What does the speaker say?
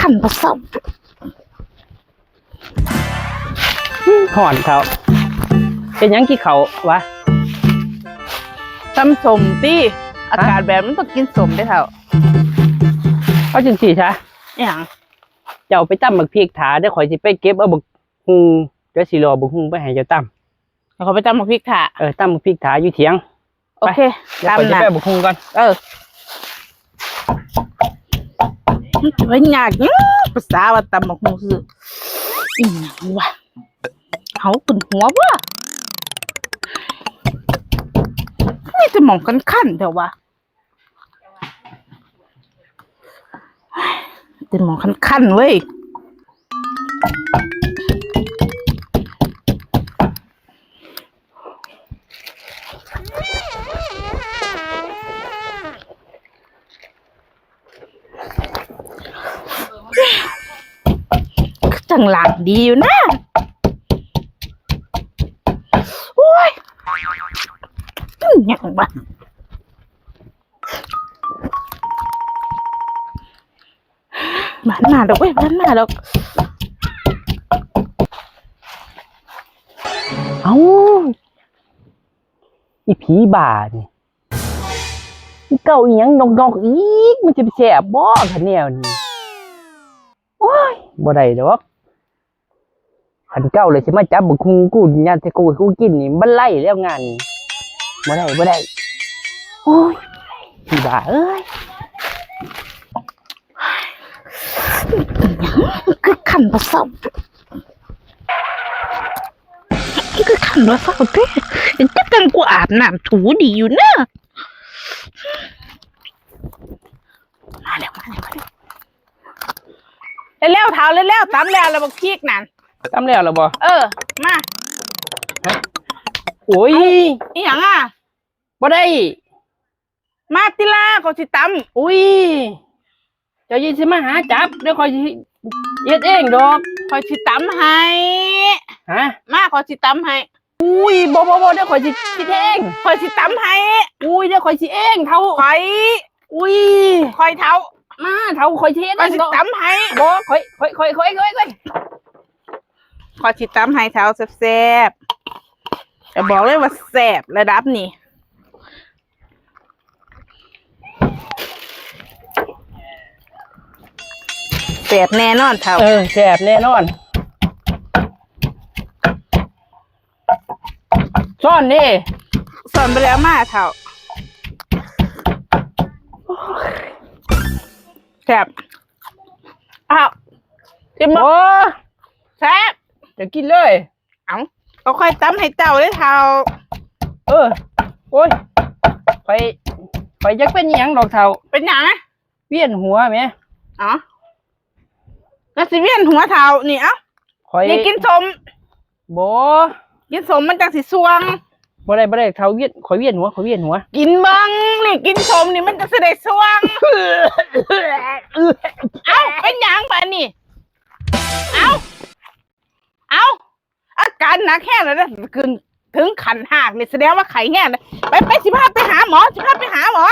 ອັນບໍ່ເຊົາ. ຮ້ອນເຖົ້າ. ເຮັດຫຍັງກິນເຂົ້າວະ? ຕຳສົ້ມຕິ. ອາກາດແບບມັນຕ້ອງກິນສົ້ມເດ້ເຖົ້າ. ເອົາຈັ່ງຊີ້ຊະ. ອີຫຍັງ? ເຈົ້າໄປຕຳບັກພິກຖ້າ ດຽວຂ້ອຍຊິໄປເກັບເອົາບັກຫຸ່ງ ດຽວຊິລໍບັກຫຸ່ງໄປໃຫ້ເຈົ້າຕຳ. ແລ້ວຂ້ອຍໄປຕຳບັກພິກຖ້າ. ເອີ ຕຳບັກພິກຖ້າຢູ່ຖຽງ. ໂອເຄ ໄປ ດຽວຂ້ອຍຊິໄປເອົາບັກຫຸ່ງກ່ອນ. ເອີ ມັນຊິໄປຍາກຫຍັງ ພາສາວ່າຕຳບັກຫຸ່ງຊື່ ອີຫຍັງວະ ເຮົາຂຶ້ນຫົວວະ ມີແຕ່ໝ່ອງຄັນໆ ແທ້ວະ. ເປັນໝໍຄັນໆເວີຍ. ຈັ່ງລ້າງດີຢູ່ນະ. ໂອ້ຍ ຫຍັງວະ. ມັນມາດອກເວີຍ ມັນມາດອກ. ເອົ້າ ອີຜີບ້ານີ້ ເກົາອີຫຍັງນອກໆອີກ ມັນຈະໄປແຊບບໍ່ຄັນແນວນີ້? ໂອ້ຍ ບໍ່ໄດ້ດອກ. ຄັນເກົາແລ້ວຊິມາຈັບບັກຫຸ່ງກູຍັດໃສ່ກູ ໃຫ້ກູກິນນີ້ ມັນໄລ່ແລ້ວງານນີ້ ບໍ່ໄດ້ ບໍ່ໄດ້. ໂອ້ຍ ອີບ້າເອີຍ ຄືຄັນບໍ່ເຊົາ ຄືຄັນບໍ່ເຊົາເດ້. ຈັ່ງຊັ້ນກູອາບນ້ຳຖູດີຢູ່ນະ. ມາແລ້ວ ມາແລ້ວ ມາແລ້ວ. ເລັວໆ ເຖົ້າ ເລັວໆ ຕຳແລ້ວລະ ບັກພິກນັ້ນ ຕຳແລ້ວລະບໍ່? ເອີ ມາ. ໂອ້ຍ ອີຫຍັງອະ? ບໍ່ໄດ້ ມາຕິລາ ຂ້ອຍຊິຕຳ. ອຸ້ຍ ເຈົ້າຢ່າຊິມາຫາຈັບເດີ ຂ້ອຍຊິເຮັດເອງດອກ ຂ້ອຍຊິຕຳໃຫ້. ຮະ? ມາ ຂ້ອຍຊິຕຳໃຫ້. ອຸ້ຍ ບໍ່ ບໍ່ ບໍ່ ດຽວຂ້ອຍຊິເຮັດເອງ ຂ້ອຍຊິຕຳໃຫ້. ອຸ້ຍ ດຽວຂ້ອຍຊິເອງເຖົ້າ ຂ້ອຍ ອຸ້ຍ ຂ້ອຍເຖົ້າ ມາເຖົ້າ ຂ້ອຍຊິເຮັດເອງ ຂ້ອຍຊິຕຳໃຫ້. ບໍ່ ຂ້ອຍ ຂ້ອຍ ຂ້ອຍ ຂ້ອຍ ຂ້ອຍ ຂ້ອຍຊິຕຳໃຫ້ເຖົ້າແຊບໆ ຈະບອກເລີຍວ່າແຊບລະດັບນີ້. ແຊບແນ່ນອນເຖົ້າ. ເອີ ແຊບແນ່ນອນ. ຊ້ອນເດ້ ຊ້ອນໄປແລ້ວ ມາເຖົ້າ. ແຊບ. ອ້າວ ກິນບໍ່? ໂອ້ ແຊບ ຈະກິນເລີຍ. ເອົ້າ ກໍຂ້ອຍຕຳໃຫ້ເຈົ້າເດ້ເຖົ້າ. ເອີ ໂອ້ຍ ຂ້ອຍ ຂ້ອຍຢາກເປັນອີ່ຫຍັງດອກເຖົ້າ. ເປັນຫຍັງ? ວຽນຫົວແໝ. ເອົ້າ ກໍຊິວຽນຫົວເຖົ້ານີ້. ເອົ້າ ຂ້ອຍ ນີ້ກິນສົ້ມ. ບໍ່ ກິນສົ້ມມັນຈັ່ງຊິສ່ວງ. ບໍ່ໄດ້ ບໍ່ໄດ້ເຖົ້າ ວຽນ ຂ້ອຍວຽນຫົວ ຂ້ອຍວຽນຫົວ. ກິນເບິ່ງນີ້ ກິນສົ້ມນີ້ມັນຈັ່ງຊິໄດ້ສ່ວງ. ເອົ້າ ເປັນຫຍັງບາດນີ້? ເອົ້າ ເອົ້າ ອາການໜັກແຮງແລ້ວເດີ ຂຶ້ນເຖິງຂັ້ນຮາກນີ້ ສະແດງວ່າໄຂ້ແຮງເດີ. ໄປ ໄປ ຊິພາໄປຫາໝໍ ຊິພາໄປຫາໝໍ.